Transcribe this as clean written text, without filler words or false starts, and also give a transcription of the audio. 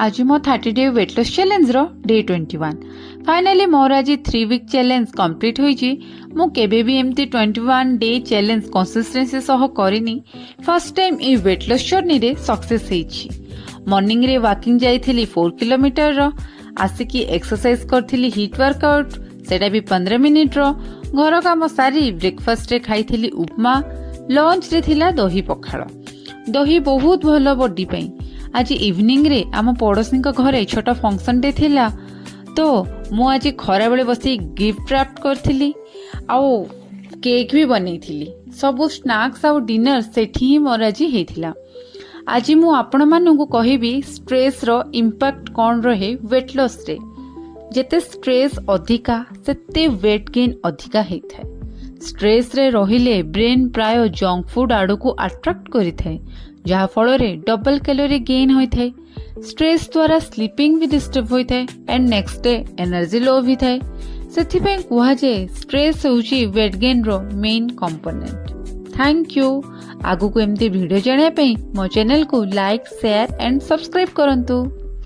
ଆଜି ମୋ 30 day weight loss ଚ୍ୟାଲେଞ୍ଜର day 21। Finally ମୋର ଆଜି 3 ୱିକ୍ ଚ୍ୟାଲେଞ୍ଜ କମ୍ପ୍ଲିଟ୍ ହୋଇଛି। ମୁଁ କେବେ ବି ଏମିତି 21 ଡେ ଚ୍ୟାଲେଞ୍ଜ କନସିଷ୍ଟେନ୍ସି ସହ କରିନି। ଫାର୍ଷ୍ଟ ଟାଇମ୍ ଏଇ ୱେଟ୍ ଲସ୍ ଜର୍ଣ୍ଣିରେ ସକ୍ସେସ୍ ହେଇଛି। ମର୍ଣ୍ଣିଂରେ ୱାକିଂ ଯାଇଥିଲି 4 କିଲୋମିଟରର। ଆସିକି ଏକ୍ସରସାଇଜ କରିଥିଲି ହିଟ୍ ୱାର୍କଆଉଟ୍, ସେଇଟା ବି 15 ମିନିଟ୍ର। ଘର କାମ ସାରି ବ୍ରେକଫାଷ୍ଟରେ ଖାଇଥିଲି ଉପମା। ଲଞ୍ଚରେ ଥିଲା ଦହି ପଖାଳ। ଦହି ବହୁତ ଭଲ ବଡି ପାଇଁ। ଆଜି ଇଭିନିଂରେ ଆମ ପଡ଼ୋଶୀଙ୍କ ଘରେ ଛୋଟ ଫଙ୍କସନଟେ ଥିଲା, ତ ମୁଁ ଆଜି ଖରାବେଳେ ବସି ଗିଫ୍ଟ ରାପ୍ଟ କରିଥିଲି ଆଉ କେକ୍ ବି ବନେଇଥିଲି। ସବୁ ସ୍ନାକ୍ସ ଆଉ ଡିନର ସେଠି ହିଁ ମୋର ଆଜି ହେଇଥିଲା। ଆଜି ମୁଁ ଆପଣମାନଙ୍କୁ କହିବି ଷ୍ଟ୍ରେସ୍ର ଇମ୍ପାକ୍ଟ କ'ଣ ରହେ ୱେଟ୍ ଲସ୍ରେ। ଯେତେ ଷ୍ଟ୍ରେସ୍ ଅଧିକା, ସେତେ ୱେଟ୍ ଗେନ୍ ଅଧିକା ହେଇଥାଏ। ଷ୍ଟ୍ରେସ୍ରେ ରହିଲେ ବ୍ରେନ୍ ପ୍ରାୟ ଜଙ୍କ ଫୁଡ୍ ଆଡ଼କୁ ଆଟ୍ରାକ୍ଟ କରିଥାଏ, ଯାହାଫଳରେ ଡବଲ କ୍ୟାଲୋରି ଗେନ୍ ହୋଇଥାଏ। ଷ୍ଟ୍ରେସ୍ ଦ୍ୱାରା ସ୍ଲିପିଂ ବି ଡିଷ୍ଟର୍ବ ହୋଇଥାଏ and next day energy low ବି ଥାଏ। ସେଥିପାଇଁ କୁହାଯାଏ, ଷ୍ଟ୍ରେସ୍ ହେଉଛି ୱେଟ୍ ଗେନ୍ର ମେନ୍ କମ୍ପୋନେଣ୍ଟ। Thank you. ଆଗକୁ ଏମିତି ଭିଡ଼ିଓ ଜାଣିବା ପାଇଁ ମୋ ଚ୍ୟାନେଲକୁ ଲାଇକ୍, ସେୟାର ଆଣ୍ଡ ସବସ୍କ୍ରାଇବ୍ କରନ୍ତୁ।